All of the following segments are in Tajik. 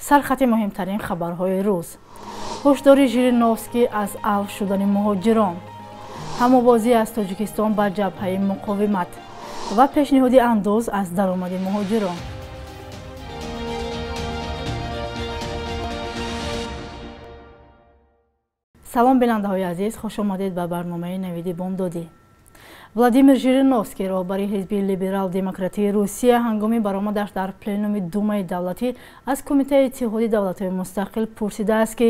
Сархати муҳимтарин хабарҳои рӯз. Ҳушдори Жириновский аз авф шудани муҳоҷирон. Ҳамовозӣ аз Тоҷикистон ба ҷабҳаи муқовимат ва пешниҳоди андоз аз даромади муҳоҷирон. Салом бинандаҳои азиз, хуш омадед ба барномаи Навиди Бомдодӣ. Владимир Жириновский, роҳбари ҳизби либерал-демократии Русия, ҳангоми баромадаш дар пленуми Думаи давлатӣ аз Кумитаи Иттиҳоди давлатҳои мустақил пурсидааст, ки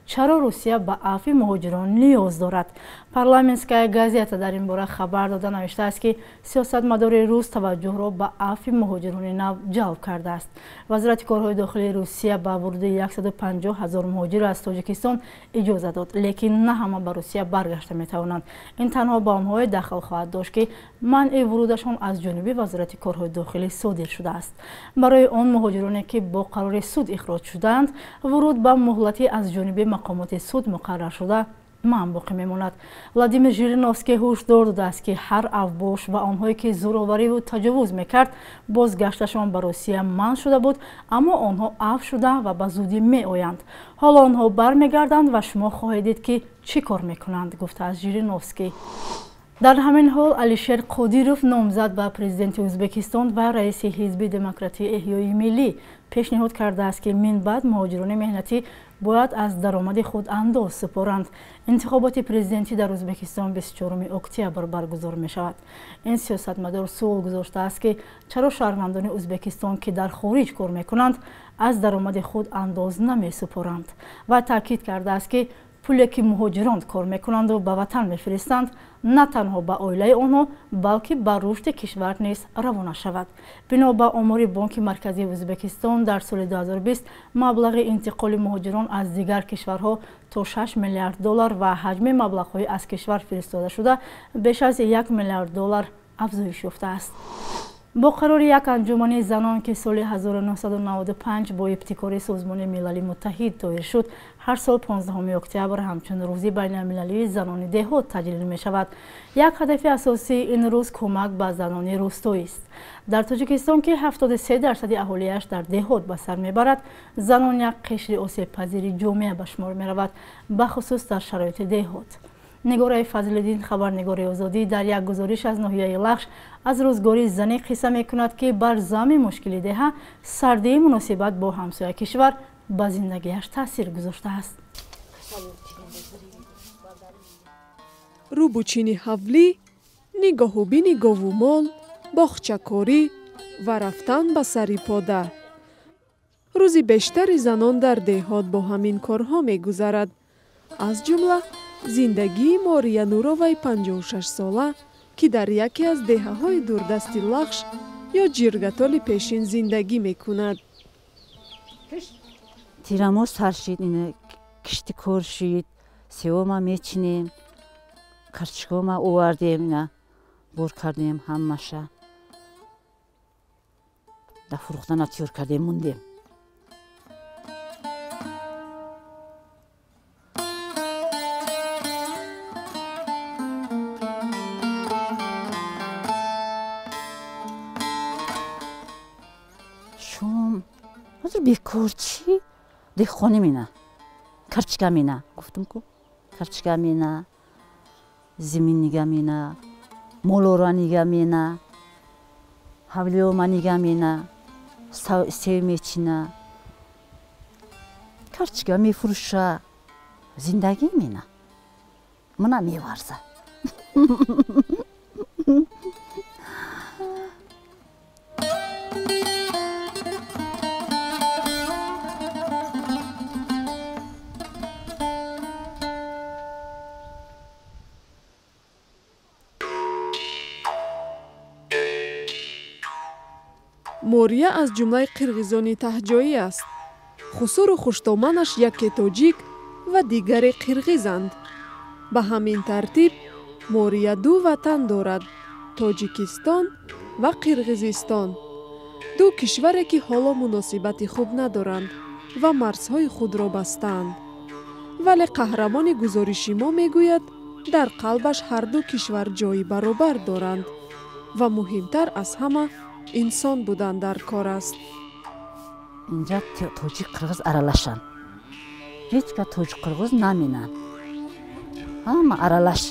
чаро Русия ба афви муҳоҷирон ниёз дорад. Парламентская газета дар ин бора хабар дода навиштааст, ки сиёсатмадори рус таваҷҷӯҳро ба афви муҳоҷирони нав ҷалб кардааст. Вазорати корҳои дохилии Русия ба вуруди 150 ҳазор муҳоҷир аз Тоҷикистон иҷоза дод, лекин на ҳама ба Русия баргашта метавонанд. Ин танҳо ба онҳое дахл хоҳад дошт, ки манъи вурудашон аз ҷониби Вазорати корҳои дохилӣ содир шудааст. Барои он муҳоҷироне, ки бо қарори суд ихроҷ шудаанд, вуруд ба муҳлати аз ҷониби мақомоти суд муқаррар шуда манъ боқӣ мемонад. Владимир Жириновский ҳушдор додааст, ки ҳар авбош ва онҳое, ки зӯровариву таҷовуз мекард, бозгашташон ба Русия манъ шуда буд, аммо онҳо афв шуда ва ба зудӣ меоянд. Ҳоло онҳо бармегарданд ва шумо хоҳед дид, ки чӣ кор мекунанд, гуфтааст Жириновский. Дар ҳамин ҳол Алишер Қодиров, номзад ба президенти Ӯзбекистон ва раиси ҳизби демократии эҳёи миллӣ, пешниҳод кардааст, ки минбаъд муҳоҷирони меҳнатӣ бояд аз даромади худ андоз супоранд. Интихоботи президентӣ дар Ӯзбекистон 24 октябр баргузор мешавад. Ин сиёсатмадор суол гузоштааст, ки чаро шаҳрвандони Ӯзбекистон, ки дар хориҷ кор мекунанд, аз даромади худ андоз намесупоранд ва таъкид кардааст, ки пуле, ки муҳоҷирон кор мекунанду ба ватан мефиристанд, на танҳо ба оилаи онҳо, балки ба рушди кишвар низ равона шавад. Бино ба омори Бонки Марказии Ӯзбекистон, дар соли 2020 маблағи интиқоли муҳоҷирон аз дигар кишварҳо то 6 миллиард доллар ва ҳаҷми маблағҳои аз кишвар фиристодашуда беш аз 1 миллиард доллар афзоиш ёфтааст. Бо қарори як анҷумани занон, ки соли 1995 бо ибтикори Созмони Милали Муттаҳид доир шуд, ҳар сол 15 октябр ҳамчун рӯзи байналмилалии занони деҳот таҷлил мешавад. Як ҳадафи асосии ин рӯз кӯмак ба занони рӯстоист. Дар Тоҷикистон, ки 73% аҳолиаш дар деҳот ба сар мебарад, занон як қишри осебпазири ҷомеа ба шумор меравад, бахусус дар шароити деҳот. Нигораи Фазлиддин, хабарнигори Озодӣ, дар як гузориш аз ноҳияи Лахш аз рӯзгори зане қисса мекунад, ки бар зами мушкили деҳа сардии муносибат бо ҳамсоя кишвар ба зиндагиаш таъсир гузоштааст. Рӯбучини ҳавлӣ, нигоҳубини гову мол, боғчакорӣ ва рафтан ба сари пода. Рӯзи бештари занон дар деҳот бо ҳамин корҳо мегузарад. Аз ҷумла зиндагии Мория Нуроваи 56сола, ки дар яке аз деҳаҳои дурдасти Лахш ё Ҷиргатоли пешин зиндагӣ мекунад. Тирамоз сар шид, кишти кор шид, севома мечинем, карчикома овардем, ина бор кардем ҳамаша. Да фурӯхтана тиёр кардем, мондем. Бекор чӣ? Деҳқонӣ мена, карчика мена, гуфтам ку, карчика мена, зимин нига мена, молора нига мена, ҳавлиёма нига мена, сев мечина, карчика мефурӯша, зиндагӣ мена, мана меварза. Мория аз ҷумлаи қирғизони таҳҷоӣ аст. Хусуру хуштоманаш яке тоҷик ва дигаре қирғизанд. Ба ҳамин тартиб Мория ду ватан дорад: Тоҷикистон ва Қирғизистон. Ду кишваре, ки ҳоло муносибати хуб надоранд ва марзҳои худро бастаанд. Вале қаҳрамони гузориши мо мегӯяд, дар қалбаш ҳарду кишвар ҷойи баробар доранд ва муҳимтар аз ҳама инсон будан дар кор аст. Инҷа тоҷик қирғиз аралашанд. Ҳеҷ ка тоҷик қирғиз наменанд. Ҳама аралаш.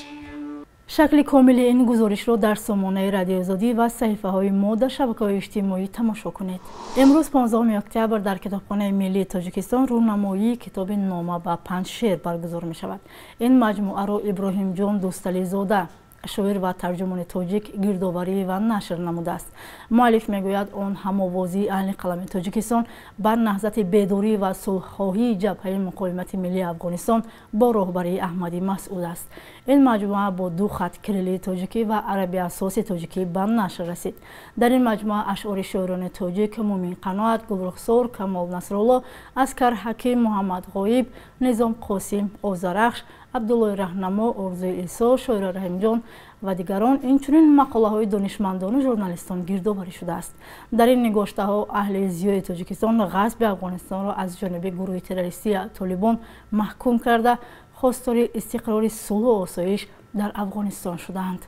Шакли комили ин гузоришро дар сомонаи Радиоозодӣ ва саҳифаҳои мо дар шабакаҳои иҷтимоӣ тамошо кунед. Имрӯз 15 октябр дар Китобхонаи миллии Тоҷикистон рӯнамоии китоби «Нома ба Панҷшер» баргузор мешавад. Ин маҷмӯаро Иброҳимҷон Дӯстализода, шоир ва тарҷумони тоҷик, гирдоварӣ ва нашр намудааст. Муаллиф мегӯяд, он ҳамовозии аҳли қалами Тоҷикистон бар наҳзати бедорӣ ва сулҳхоҳии ҷабҳаи муқовимати миллии Афғонистон бо роҳбарии Аҳмади Масъуд аст. Ин маҷмӯа бо ду хат кирилии тоҷикӣ ва араби асоси тоҷикӣ ба нашр расид. Дар ин маҷмӯа ашъори шоирони тоҷик Мумин Қаноат, Гулрухсор, Камол Насрулло, Аскар Ҳаким, Муҳаммад Ғоиб, Низом Қосим, Озарахш, Абдуллои Раҳнамо, Орзуи Исо, Шоира Раҳимҷон ва дигарон, инчунин мақолаҳои донишмандону журналистон гирдоварӣ шудааст. Дар ин нигоштаҳо аҳли зиёи Тоҷикистон ғасби Афғонистонро аз ҷониби гурӯҳи террористии Толибон маҳкум карда, хостори истиқрори сулҳу осоиш дар Афғонистон шудаанд.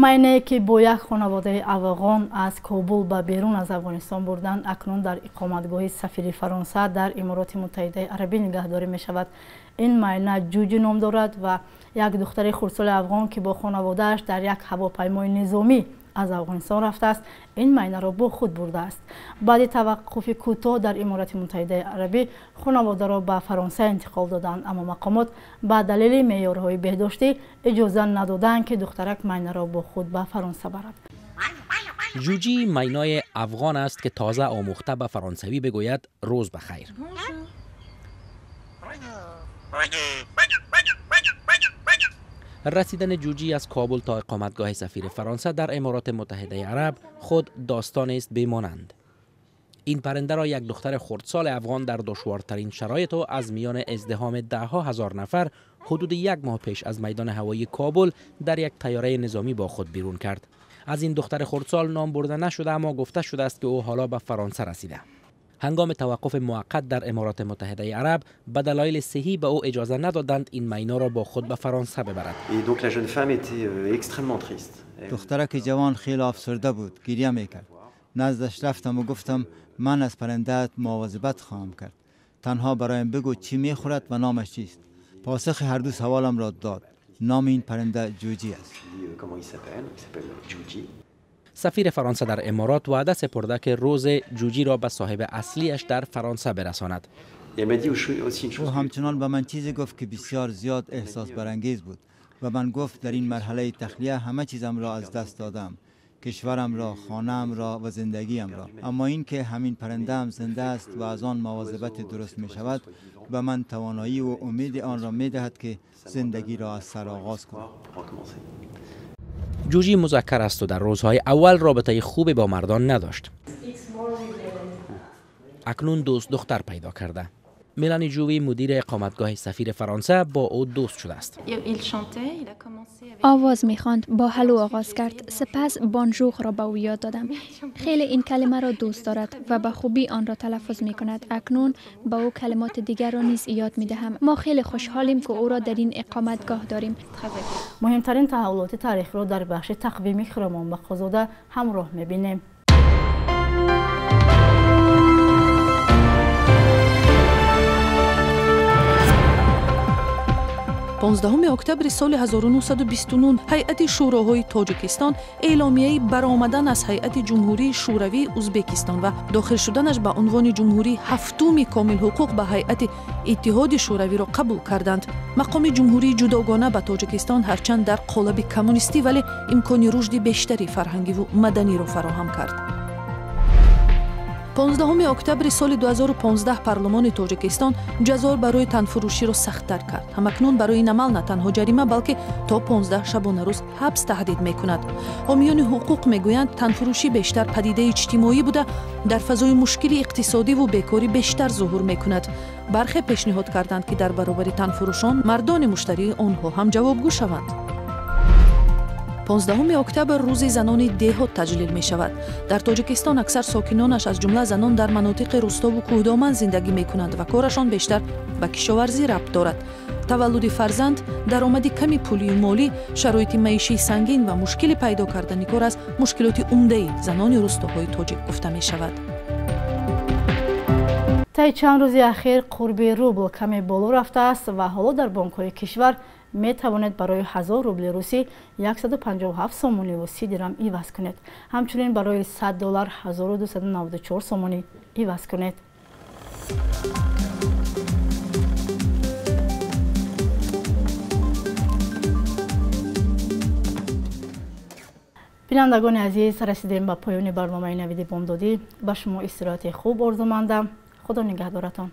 Майнае ки бо як хонаводаи афғон аз Кобул ба берун аз Афғонистон бурданд, акнун дар иқоматгоҳи сафири Фаронса дар Имороти Муттаҳидаи Арабӣ нигаҳдорӣ мешавад. Ин майна Ҷуҷи ном дорад ва як духтари хурдсоли афғон, ки бо хонаводааш дар як ҳавопаймои низомӣ аз Афғонистон рафтааст, ин майнаро бо худ бурдааст. Баъди таваққуфи кӯтоҳ дар Иморати Муттаҳидаи Арабӣ хонаводаро ба Фаронса интиқол доданд, аммо мақомот ба далели меъёрҳои беҳдоштӣ иҷоза надоданд, ки духтарак майнаро бо худ ба Фаронса барад. ҷуҷи майнои афғон аст, ки тоза омӯхта ба фаронсавӣ бигӯяд рӯз ба хайр. Расидани ҷуҷӣ аз Кобул то иқоматгоҳи сафири Фаронса дар Аморати Муттаҳидаи Араб худ достонист бемонанд. Ин паррандаро як духтари хурдсоли афғон дар душвортарин шароиту аз миёни издиҳоми даҳҳо ҳазор нафар ҳудуди як моҳ пеш аз майдони ҳавоии Кобул дар як тайёраи низомӣ бо худ берун кард. Аз ин духтари хурдсол ном бурда нашуда, аммо гуфта шудааст, ки ӯ ҳоло ба Фаронса расида. Ҳангоми таваққуфи муваққат дар Аморати Муттаҳидаи Араб ба далоили сиҳӣ ба ӯ иҷоза надоданд ин майноро бо худ ба Фаронса бибарад. Духтараки ҷавон хеле афсурда буд, гиря мекард. Наздаш рафтам ва гуфтам: ман аз паррандаат мувозибат хоҳам кард, танҳо бароям бигӯ чӣ мехӯрад ва номаш чист. Посухи ҳарду саволамро дод. Номи ин парранда Ҷуҷӣ аст. Сафири Фаронса дар Аморот ваъда супурда, ки рӯз ҷуҷиро ба соҳиби аслиаш дар Фаронса бирасонад. Ӯ ҳамчунон ба ман чизе гуфт, ки бисёр зиёд эҳсосбарангез буд. Ба ман гуфт: дар ин марҳалаи тахлия ҳама чизамро аз даст додам, кишварамро, хонаамро ва зиндагиамро, аммо ин ки ҳамин паррандаам зинда аст ва аз он мувозибати дуруст мешавад, ба ман тавоноӣ ва умеди онро медиҳад, ки зиндагиро аз сар оғоз кунам. ҷуҷи музаккар аст ва дар рӯзҳои аввал робитаи хубе бо мардон надошт. Акнун дӯст духтар пайдо карда. Мелани Ҷуви, мудири иқоматгоҳи сафири Фаронса, бо ӯ дӯст шудааст. Овоз мехонд, бо hello оғоз кард. Сипас bonjour ро ба ӯ ёд додам. Хеле ин калимаро дӯст дорад ва ба хубӣ онро талаффуз мекунад. Акнун ба ӯ калимоти дигарро низ ёд медиҳам. Мо хеле хушҳолем, ки ӯро дар ин иқоматгоҳ дорем. Муҳимтарин таҳаввулоти таърихро дар бахши тақвими Хиромон Бақозода ҳамроҳ мебинем. 15 октябри соли 1929 ҳайати шӯроҳои Тоҷикистон эъломияи баромадан аз ҳайати Ҷумҳурии Шӯравии Узбекистон ва дохил шуданаш ба унвони ҷумҳурии ҳафтуми комилҳуқуқ ба ҳайати Иттиҳоди Шӯравиро қабул карданд. Мақоми ҷумҳурии ҷудогона ба Тоҷикистон ҳарчанд дар қолаби коммунистӣ, вале имкони рушди бештари фарҳангиву маданиро фароҳам кард. 15 октябри соли 2015 парлумони Тоҷикистон ҷазо барои танфурӯширо сахттар кард. Ҳамакнун барои ин амал на танҳо ҷарима, балки то 15 шабонарӯз ҳабс таҳдид мекунад. Ҳомиёни ҳуқуқ мегӯянд, танфурӯшӣ бештар падидаи иҷтимоӣ буда, дар фазои мушкили иқтисодиву бекорӣ бештар зуҳур мекунад. Бархе пешниҳод карданд, ки дар баробари танфурӯшон мардони муштарии онҳо ҳам ҷавобгӯ шаванд. 15 октябр рӯзи занони деҳот таҷлил мешавад. Дар Тоҷикистон аксар сокинонаш, аз ҷумла занон, дар манотиқи рӯстову кӯҳдоман зиндагӣ мекунанд ва корашон бештар ба кишоварзӣ рабт дорад. Таваллуди фарзанд, даромади ками пулию молӣ, шароити маишии сангин ва мушкили пайдо кардани кор аз мушкилоти умдаи занони рӯстоҳои тоҷик гуфта мешавад. Таи чанд рӯзи ахир қурби рубл каме боло рафтааст ва ҳоло дар бонкҳои кишвар метавонед барои 1000 рубли русӣ 157 сомониву 30 дирам иваз кунед. Ҳамчунин барои 100 доллар 1294 сомонӣ иваз кунед. Бинандагони азиз, расидем ба поёни барномаи Навиди бомдодӣ. Ба шумо истироҳати хуб орзумандам. Худо нигаҳдоратон.